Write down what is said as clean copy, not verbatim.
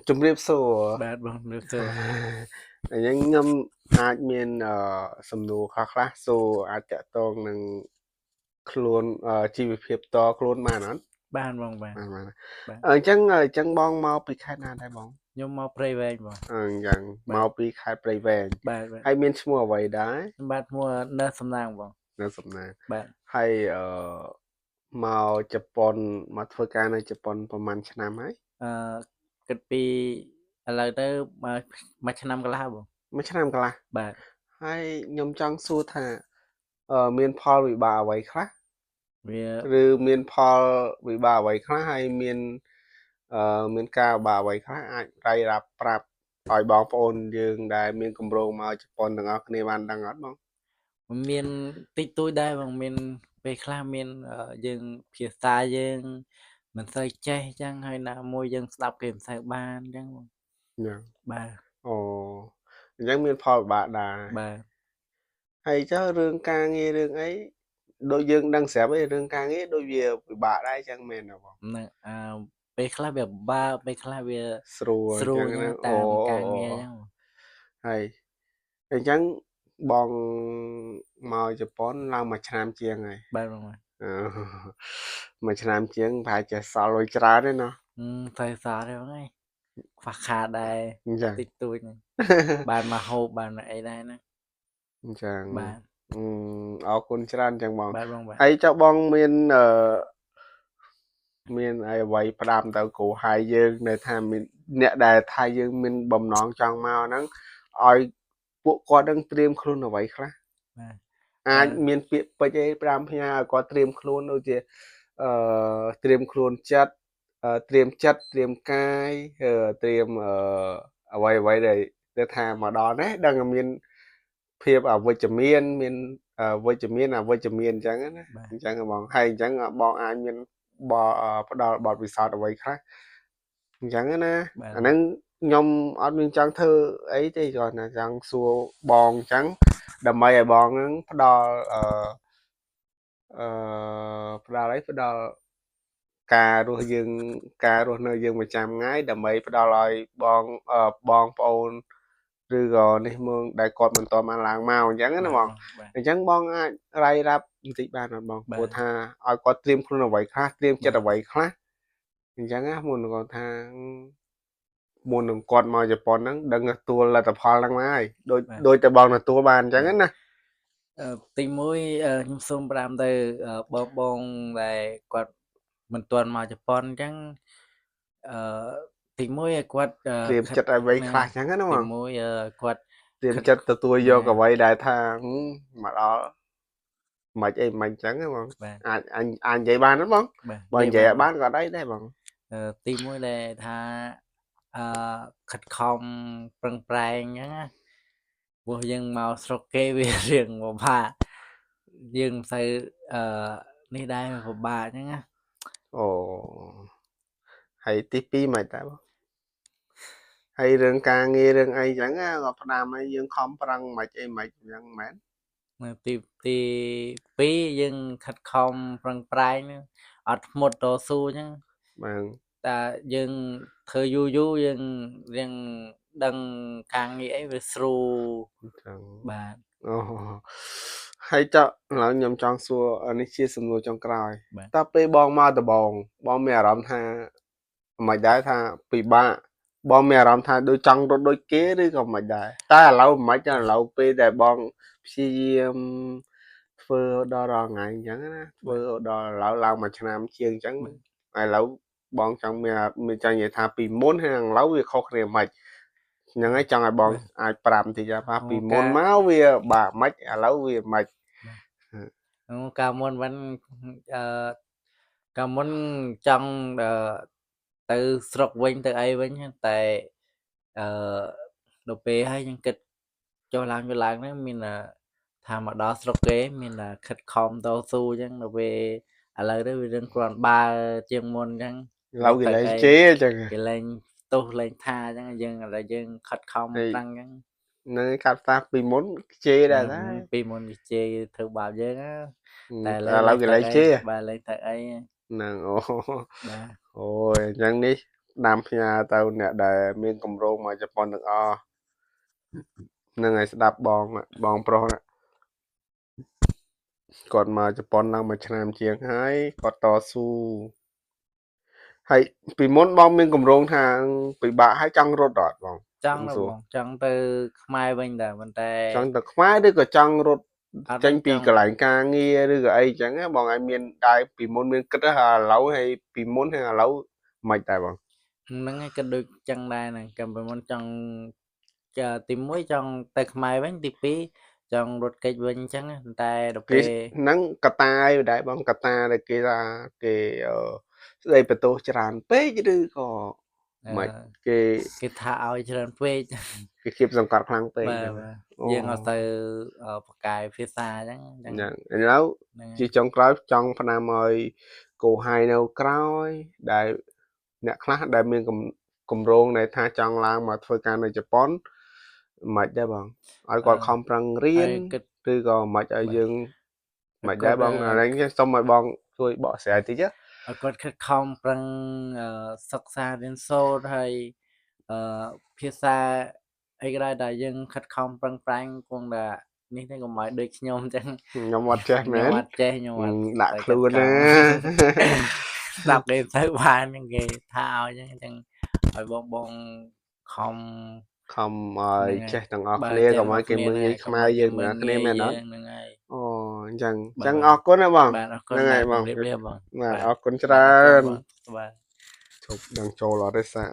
ជំរាបសួរ បាទបងជំរាបសួរ អញ្ចឹងខ្ញុំអាចមានសំណួរខ្លះៗសួរអាចតាក់ទងនឹងខ្លួនជីវភាពតខ្លួនបានអត់ បានបងបាទ បានបាន បាទ អញ្ចឹងអញ្ចឹងបងមកពីខេត្តណាដែរបង ខ្ញុំមកព្រៃវែងបង អញ្ចឹង បាទ មកពីខេត្តព្រៃវែង បាទបាទ ហើយមានឈ្មោះអ្វីដែរ ខ្ញុំបាទឈ្មោះនៅសំណាងបង នៅសំណាង បាទ ហើយអឺមកជប៉ុនមកធ្វើការនៅជប៉ុនប្រហែលឆ្នាំហើយ អឺគិតពីឥឡូវទៅមួយឆ្នាំកន្លះបង មួយឆ្នាំកន្លះ បាទ ហើយខ្ញុំចង់សួរថាមានផលវិបាកអ្វីខ្លះ វា ឬមានផលវិបាកអ្វីខ្លះហើយមានមានការវិបាកអ្វីខ្លះអាចរាយរាប់ប្រាប់ឲ្យបងប្អូនយើងដែលមានគម្រោងមកជប៉ុនទាំងអស់គ្នាបានដឹងអត់បង មានតិចតួចដែរបងមានពេលខ្លះមានយើងភាសាយើងមិនសូវចេះអញ្ចឹងហើយណាមួយយើងស្ដាប់គេមិនសូវបានអញ្ចឹងបង ហ្នឹង បាទ អូអញ្ចឹងមានផលវិបាកដែរ បាទ ហើយចុះរឿងការងាររឿងអីដូចយើងដឹងស្រាប់ឯងរឿងការងារដូចវាពិបាកដែរអញ្ចឹងមែនទេបង ហ្នឹងអឺពេលខ្លះវាពិបាកពេលខ្លះវា ស្រួល ស្រួល អញ្ចឹងណា តា អូ មការងារអញ្ចឹងបង ហើយអញ្ចឹងបងមកជប៉ុនឡើងមួយឆ្នាំជាងហើយ បាទបងបាទ អឺមួយឆ្នាំជាងប្រហែលជាសល់លុយច្រើនទេណោះ តែសល់ទេបងឯងខ្វះខាតដែរ អញ្ចឹង តិចតួចហ្នឹងបានមកហូបបានមកអីដែរណា អញ្ចឹង បាទ អឺអរគុណច្រើនអញ្ចឹងបង បាទបងបាទ ហើយចុះបងមានអឺមានអីអ្វីផ្ដាំទៅគ្រូហើយយើងនៅថាមានអ្នកដែលថាយើងមានបំណងចង់មកហ្នឹងឲ្យពួកគាត់នឹងត្រៀមខ្លួនអ្វីខ្លះ បាទ អាចមានពាក្យពេចន៍អីផ្ដាំផ្ញើឲ្យគាត់ត្រៀមខ្លួនដូចជាអឺត្រៀមខ្លួនចិត្តត្រៀមចិត្តត្រៀមកាយត្រៀមអ្វីអ្វីដែលដែលថាមកដល់នេះដឹងថាមានភាពអវិជ្ជមានមានវិជ្ជមានអវិជ្ជមានអញ្ចឹងណា បាទ អញ្ចឹងបងហើយអញ្ចឹងបងអាចមានបផ្ដល់បទពិសោធន៍អ្វីខ្លះអញ្ចឹងណា បាទ អាហ្នឹងខ្ញុំអត់មានចង់ធ្វើអីទេគ្រាន់តែចង់សួរបងអញ្ចឹងដើម្បីឲ្យបងហ្នឹងផ្ដល់អឺអឺផ្ដល់អីផ្ដល់ការរស់យើងការរស់នៅយើងប្រចាំថ្ងៃដើម្បីផ្ដល់ឲ្យបងបងប្អូនឬក៏នេះមើងដែលគាត់មិនទាន់បានឡើងមកអញ្ចឹងណាបង បាទ អញ្ចឹងបងអាចរាយរាប់បន្តិចបានអត់បង បាទ ព្រោះថាឲ្យគាត់ត្រៀមខ្លួនអ្វីខ្លះត្រៀមចិត្តអ្វីខ្លះអញ្ចឹងណាមុននឹងគាត់ថាមុននឹងគាត់មកជប៉ុនហ្នឹងដឹងទទួលលទ្ធផលហ្នឹងមកហើយដូច បាទ ដូចតែបងទទួលបានអញ្ចឹងណា ទីមួយខ្ញុំសូមផ្ដាំទៅបងបងដែលគាត់មិនទាន់មកជប៉ុនអញ្ចឹងអឺទីមួយឲ្យគាត់ ត្រៀមចិត្តអ្វីខ្លះអញ្ចឹងណាប ទី ង មួយគាត់ ត្រៀមចិត្តទទួលយកអ្វីដែលថាមកដល់មិនអីមិនអញ្ចឹងណាបង បាទ អាចអាចនិយាយបានទេបង បាទ បើនិយាយអត់បានក៏អត់អីដែរបង ទីមួយដែលថាអឺខិតខំប្រឹងប្រែងអញ្ចឹងណាព្រោះយើងមកស្រុកគេវារៀងពិបាកយើងមិនសូវអឺនេះដែរពិបាកអញ្ចឹងណា អូហើយទី2មិនដែរបងហើយរឿងការងាររឿងអីចឹងណាក៏ផ្ដាំឲ្យយើងខំប្រឹងមិនអីមិនអញ្ចឹងមែន នៅទី2យើងខិតខំប្រឹងប្រែងហ្នឹងអត់ធ្មត់តស៊ូអញ្ចឹង បាទ តែយើងធ្វើយូរយូរយើងរៀងដឹងការងារអីវាស្រួល អញ្ចឹង បាទ អូហើយចុះឥឡូវខ្ញុំចង់សួរនេះជាសំណួរចុងក្រោយ បាទ តើពេលបងមកដំបងបងមានអារម្មណ៍ថាមិនដែរថាពិបាកបងមានអារម្មណ៍ថាដូចចង់រត់ដូចគេឬក៏មិនដែរតែឥឡូវមិនឥឡូវពេលដែលបងព្យាយាមធ្វើដល់រាល់ថ្ងៃអញ្ចឹងណាធ្វើដល់ឥឡូវឡើងមួយឆ្នាំជាងអញ្ចឹងឥឡូវបងចង់មានចង់និយាយថាពីមុនហើយនឹងឥឡូវវាខុសគ្នាមិនហ្នឹងហើយចង់ឲ្យបងអាចប្រាប់បន្តិចថាពីមុនមកវាបាក់មិនឥឡូវវាមិន កាលមុនវិញអឺកាលមុនចង់ទៅស្រុកវិញទៅអីវិញតែអឺដល់ពេលហើយខ្ញុំគិតចុះឡើងចុះឡើងហ្នឹងមានថាមកដល់ស្រុកគេមានខិតខំតស៊ូអញ្ចឹងដល់ពេលឥឡូវទៅវារឿងគ្រាន់បើជាងមុនអញ្ចឹង ឥឡូវគេលែងជេរអញ្ចឹង គេលែងទោសលែងថាអញ្ចឹងយើងឥឡូវយើងខិតខំប្រឹងអញ្ចឹង ហ្នឹងកាត់តាពីមុនជេរដែរណា ពីមុនគេជេរធ្វើបាបយើងណា តែឥឡូវគេលែងជេរ បាទលែងទៅអី ហ្នឹងអូ បាទ អូយអញ្ចឹងនេះ ផ្ដាំផ្ញើទៅអ្នកដែលមានកម្រងមកជប៉ុនទាំងអស់នឹងឲ្យស្ដាប់បងបងប្រុសណាគាត់មកជប៉ុនឡើងមួយឆ្នាំជាងហើយគាត់តស៊ូហើយពីមុនបងមានកម្រងថាពិបាកហើយចង់រត់អត់បង ចង់ណា សួរ បងចង់ទៅខ្មែរវិញដែរប៉ុន្តែ ចង់ទៅខ្មែរឬក៏ចង់រត់ អត់ ចេញពី ចង់ កន្លែងការងារឬក៏អីចឹងណាបងឲ្យមានដែរពីមុនមានគិតថាឥឡូវហើយពីមុនហើយឥឡូវមិនដែរបង ហ្នឹងហើយក៏ដូចចឹងដែរហ្នឹងកាលពីមុនចង់ចាទីមួយចង់ទៅខ្មែរវិញទីពីរចង់រត់គេចវិញអញ្ចឹងណាប៉ុន្តែដល់ គេ ពេល ហ្នឹងកតាអីដែរបងកតាដែលគេថាគេអឺស្ដីបន្ទោសច្រើនពេកឬក៏ មិន អឺ គេ គេថាឲ្យច្រើនពេក គេគៀបសង្កត់ខ្លាំងពេក បាទ ហ្នឹង បាទ អូ យើងអត់ទៅបកកាយភាសាអញ្ចឹងអញ្ចឹង ហ្នឹងឥឡូវ ហ្នឹង ជាចុងក្រោយចង់ផ្ដាំឲ្យកូហៃនៅក្រោយដែលអ្នកខ្លះដែលមានកម្រងដែលថាចង់ឡើងមកធ្វើការនៅជប៉ុនមិនដែរបងឲ្យគាត់ខំប្រឹងរៀន ហើយគិត ឬក៏មិនឲ្យយើងមិនដែរបងឥឡូវនេះសូមឲ្យបងជួយបកស្រាយតិចណា ឲ្យគាត់ខិតខំប្រឹងសិក្សារៀនសូត្រហើយអឺភាសាអីក៏ដោយដែលយើងខិតខំប្រឹងប្រែងគង់តែនេះទេកុំឲ្យដូចខ្ញុំអញ្ចឹង ខ្ញុំអត់ចេះ ខ្ញុំ មែន អត់ចេះខ្ញុំអត់ ដាក់ខ្លួនណា ស្ដាប់គេទៅបានអញ្ចឹងគេថាឲ្យអញ្ចឹងអញ្ចឹងឲ្យបងបងខំ ខំឲ្យ ហ្នឹងហើយ ចេះទាំងអស់ បាទ គ្នា ចេះ កុំឲ្យគេមើលងាយខ្មែរយើងទាំងអស់គ្នាមែនអត់ ហ្នឹងហើយ អូអញ្ចឹងអ បាទ ញ្ចឹងអរគុណណាបង បាទអរគុណ ហ្នឹងហើយបង ជម្រាបលាបង បាទអរគុណច្រើន បាទ ជប់ដឹងចូលអត់ទេសាក